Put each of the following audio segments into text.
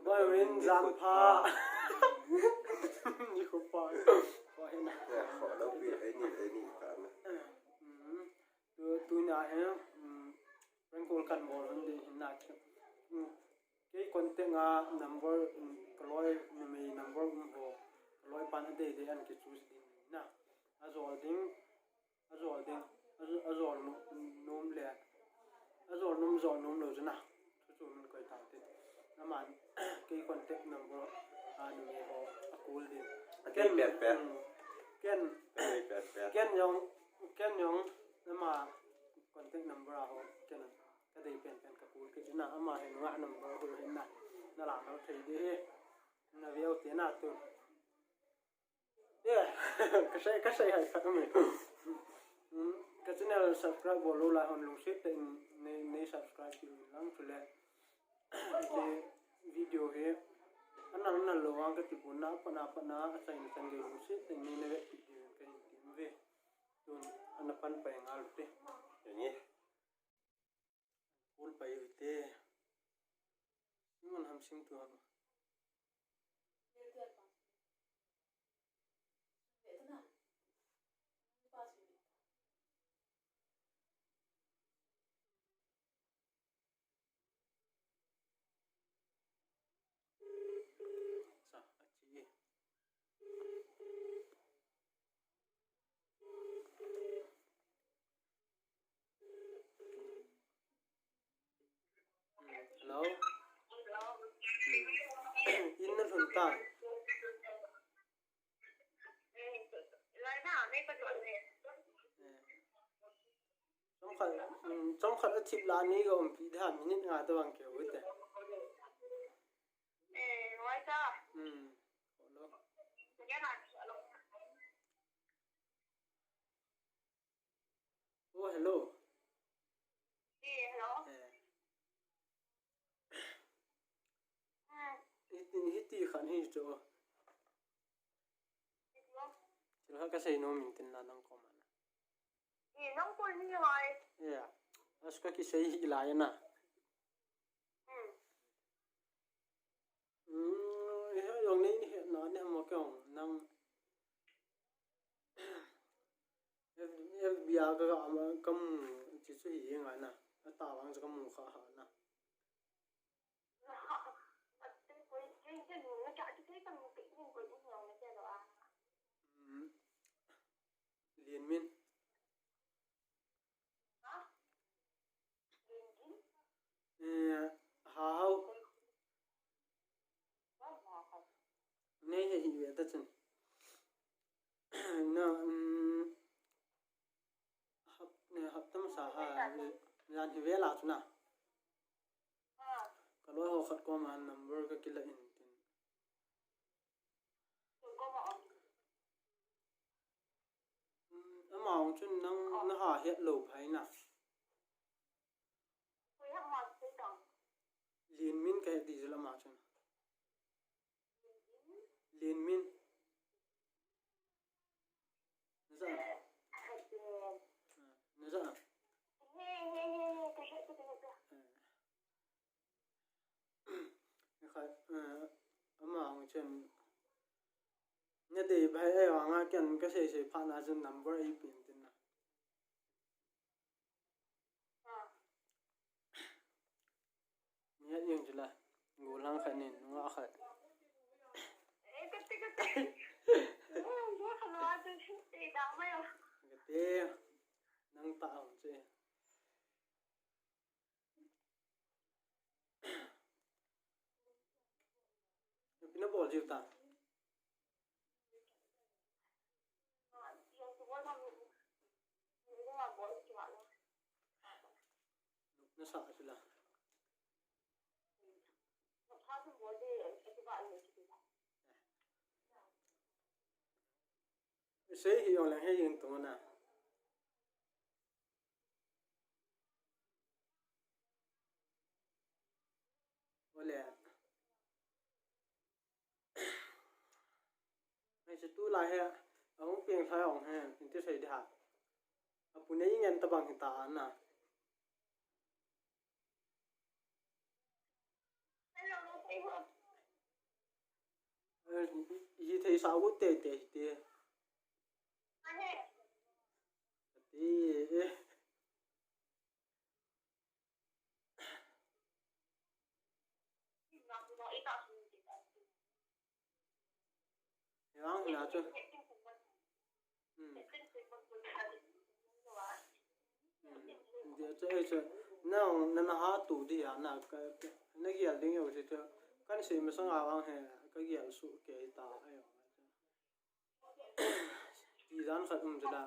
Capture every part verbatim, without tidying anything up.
Boy Win Zangpha. Ni ko pa. Ko hena. Ya, ko lo pi, eh, ni, eh, ni pa na. Hmm. Tu, tu na he, hmm, prank call kan bol hon ding hin na. Hmm. Kei contact a number, hmm, ka loi numei number um ho. Ka loi pan a dei dei an ki choose ding na. A jol ding. A jol ding, a jol, a jol nom, nom le, a jol nom, jol nom lou chu na. Chu chu min koi ta te. Aman, kei contact number, a, numei ho, a call ding. A kei pen pen. Hmm. Ken, kei pen pen. Ken jong, ken jong, ama contact number a ho, ken, ka dei pen pen ka call kit na, ama hin nga number ho hin na, na la na thei ding he. Na veu te na tu. Yeah. Ka sei, ka sei hai khat um e. Hmm, ka channel subscribe bol lou lai hon lungset tah in nei, nei subscribe kit in lang chule. Hiche video hi. Ana, ana lou vang ka ti pon na, apat na, apat na, achaina chan gei lungset tah in nei na vet kit diu in ka hin ti uve. Tun, ana pan pai ngal u te. Ni. Call pai u te. Ngon ham sing tu ham. Sa, achi. Hello? Hmm. In na lhun ta. Eh. Chomkhat, hmm, chomkhat a thip la ni ka umpi da minute nga ta bang keu te. Hmm. Hello. Oh, hello. Eh, hello. Eh. Hmm. Hiti, hiti khan hi chu. Hiti lo. Chila ka sei nom in tin la nang koma na. Eh, nang kol ni ngai. Ya. As ka kisei hi la ya na. Hmm. Hmm, he jong nei ni he na ni mo ke jong nang F B, F B a ka, ka, ka mu chi chu hi ngai na. A ta vang chu ka mu kha ha na. Hmm. Lian min. Eh, ha hau. Nei he hi ve ta chun. Na, um, hap, ne, hap tam sa ha, jan hi ve la chu na. Ka loi ho khat koma number ka kila in tin. Hmm, ama hung chun nang na ha het lou phai na. Lian min ka het di jul ama chun. Lian min. Na za. Na za. Ni khat, eh, ama hung chun, na dei bai e, vang a ken ka sei sei phat na chun number ei pen tin na. Ni hat jeng chula, gol hang khat nin, nga khat. Kati, nang ta hung che. Ipi na bol jiu ta? Na sa sila. Sei hi jong leng hei jeng tung na. Ole. Hei chu tulai hi, ahung peng lhai ong hi, in ti sei di ha. Apu nei ngen tabang hita na. Hello, sei ho. Hithei sa gu tete hite. Ati. Yang hina chu. Hmm. Hmm. Dia chu, eh, chu. Nang, nana ha tu dia, na ka, ka, na gel ding yo chu chu. Kan sei masang a vang he, ka gel su ke ta, ayo. Ti dan khat um chu da.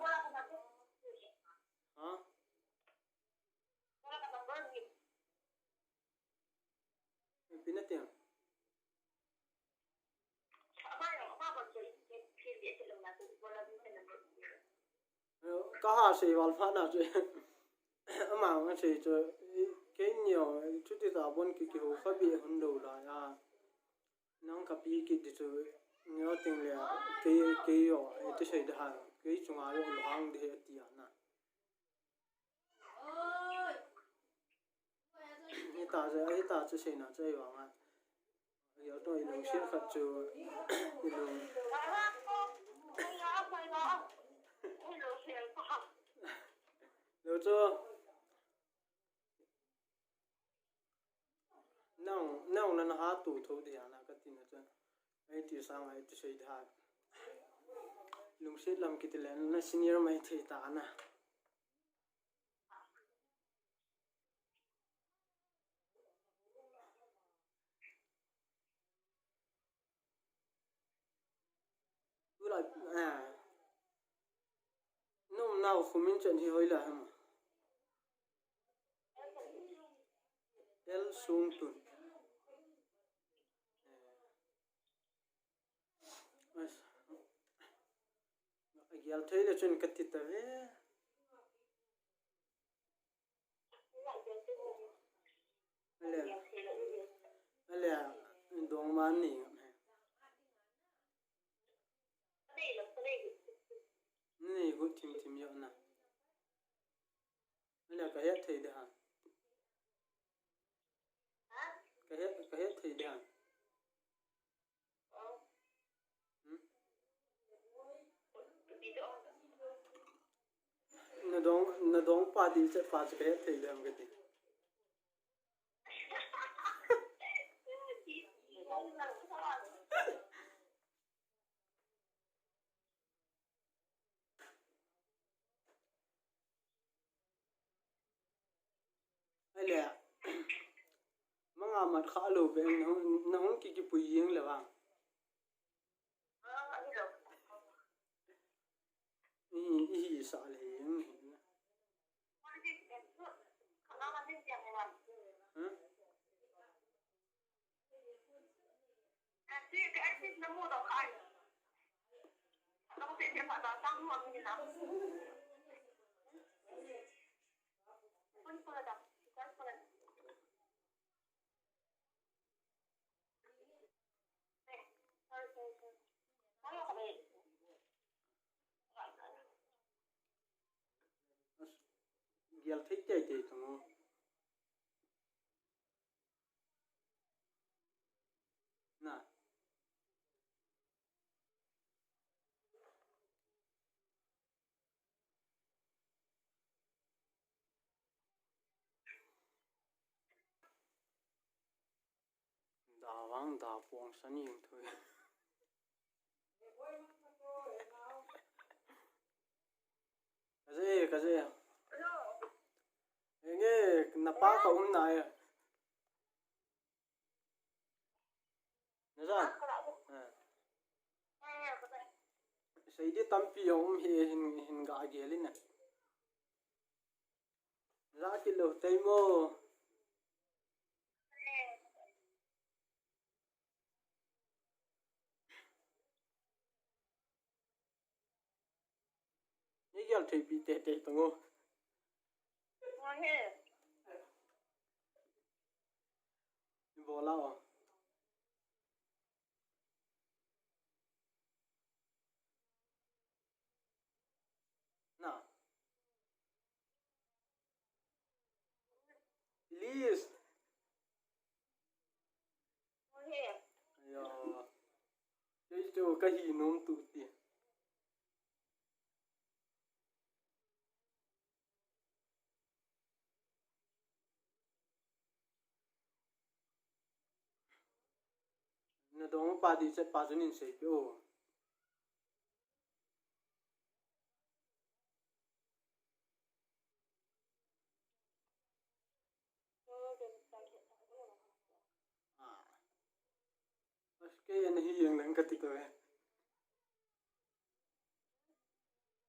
Ha? Pi na tiang. Ka ha sei val pha na chu. Ama nga sei chu. Kei nio, chuti ta bon ki ki ho kha bi hun do la ya. Nang ka pi ki di chu. Nio ting le, kei, kei yo, e ti sei da ha. Kei chunga yo lo hang di he ti ya na. Hita chu, hita chu seina chu ei vang a. Yo to i lungset khat chu, i lung. Lo chu. Nang, nang nana ha tu tho dia na ka ti na chu. Ei ti sang ei ti sei da. Lungset lam kiti le na senior mai thei ta na. Tulai, eh. Nom nau khumin chen hi hoi la hem. El sung tun. Eh. Agial thei le chun ka ti ta ve. Ale, ale, dong man ni ngam he. Ni gu thim thim yo na. Ale, ka het thei de ha. Ka het, ka het thei de ha. Hmm? Na dong, na dong pa di che pa che ka het thei le am ka ti. Ale, manga mat kha lo be, na hung, na hung ki kipui jeng le vang. I, i hi sa le jeng. Huh? Gel thei tei tei tong o. Na. Da vang da pong sa ni jong thui. Ka je, ka je. Enge, na pa ka um nai. Na jan. Eh. Sei di tampi jong um hi hin, hin ga gel in na. Ja kit lou tei mo. Ni gel thei pi tei tei tong o. Ni bol a o. Na. Please. Ayo. Yo, kahi nom tu ti. Nadong pa di chat pa chu nin sei peh o. Ah. Bas kei in hi jeng leng kati to e.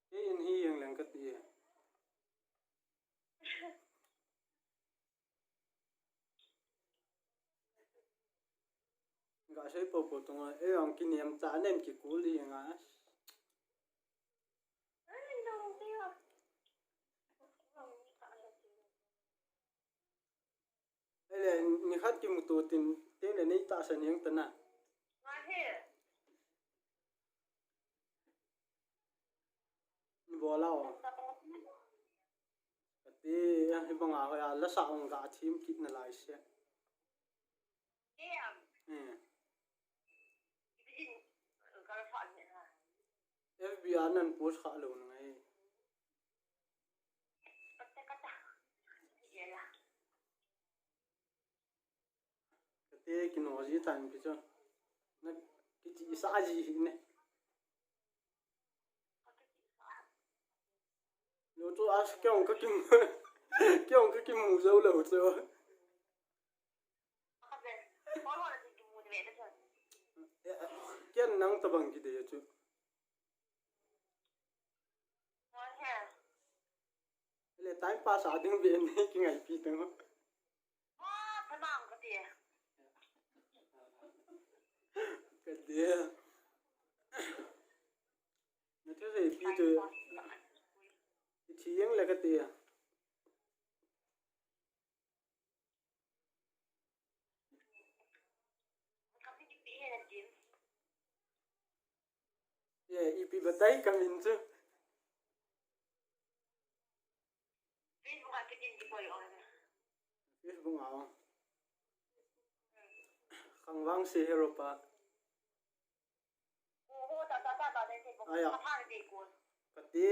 Kei in hi jeng leng kati e. Ga sei popo tonga, e ang kinem cha nem kikul hi nga. Ele, nikhat kimuto tin, tin le nei tahsan jeng tana. Bola o. Kati, hibanga hoiya, lasa ong ga thim kit nalai se. Eh. F B a nan post kha lou ngai. Kati kino ji tan pi chu. Na kiti sa ji hi ne. Lo chu as kyong ka kim. Kyong ka kim mu zo lo chu. Kian nang tabang kide chu. Le time pass a ding ve nei kingaipi tang. Kati. Na thusei pi tu. Ichi jeng le kati. Ye, ipi batai kamin chu. Facebook a. Khangvangse Heropa. Aya. Kati.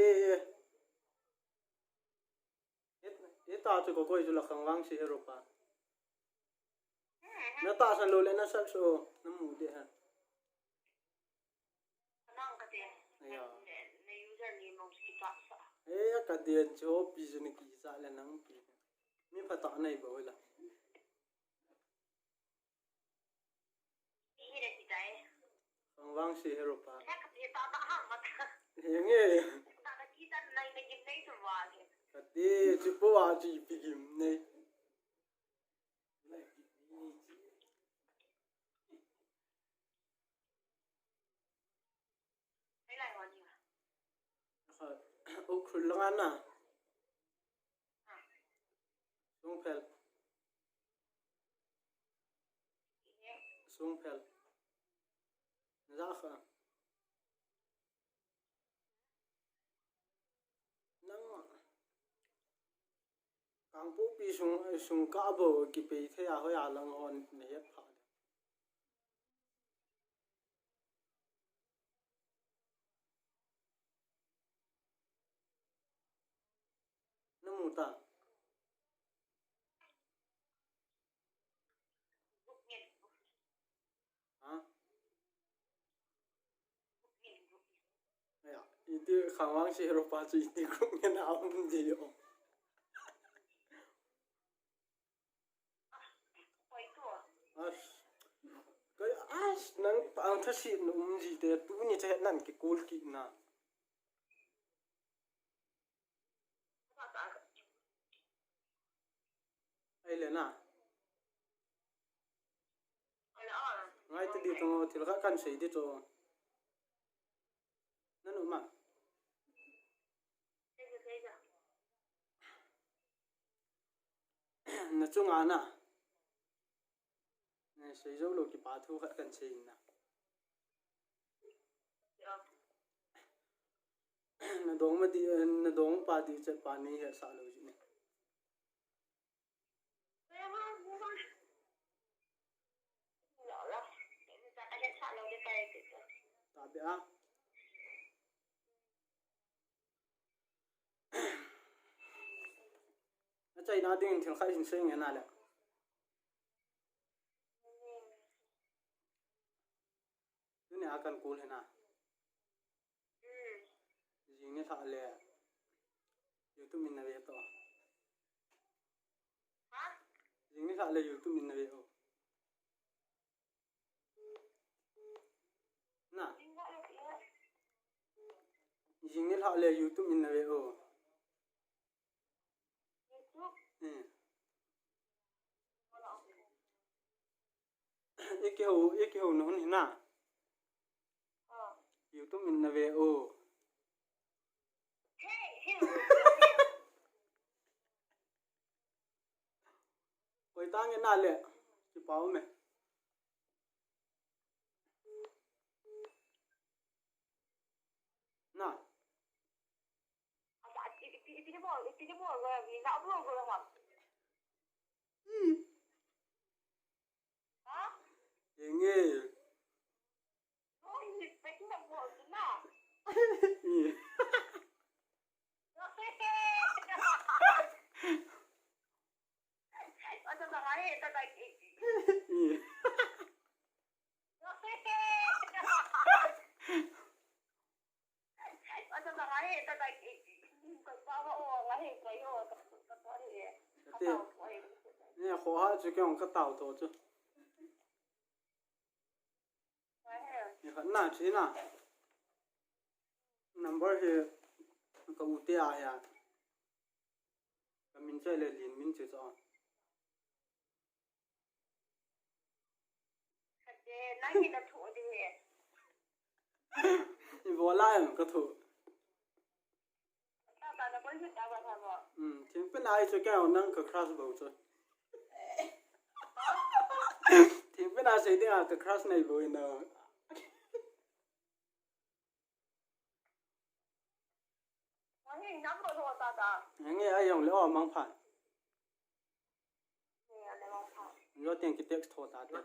Hita chu ka koi chu la Khangvangse Heropa. Na tahsan lou le na search o, na mu de ha. Aya. Eh, ka den chu pi chu ni kicha le nang pi. Mi phatah nei bou la. Khangvangse Heropa. Henge. Kati, chu po a chu ipi gim nei. Ukhrul langa na. Songphel. Songphel. Naja kha. Nang. Kangpokpi sung, sung kah bou kipei thei a hoiya lang hon na het pha. Na mu ta. Ha? Aya, iti Khangvangse Heropa chu iti group ngen a um di o. As, kai as nang pa ang thasi na um di te tu ni che nan ki kul ki na. Ai le na. Ngai ti di tong thil kha kan sei di to. Na nu ma. Na chunga na. Nei sei jou lou kipa thu khat kan sei na. Na dong ma di, na dong pa di chet pa nei hetsah lou ji ne. Be a. Achaina dingin thil khat hin seinge nale. Tuni a kan call hina. Jing nilhah le YouTube in nave to. Jing nilhah le YouTube in nave o. Na. Jing nilhah le YouTube in nave o. Hmm. Ikihou, ikihou na hun hina. YouTube in nave o. Koi tang nge nale. Kipau me. Na. Enge. Ni khoha chu keiin katao to chu. Ni khat na chi na. Number hi ka u te a hi a. Ka min chu le Lin min chu chu. Ibola em ka thu. Hmm, thingpen a chu keiin nang ka crush bou chu. Thingpen a sei ding a ka crush nei bou ina. Nge a jong le o mang phan. Lo teng ki text tho ta te.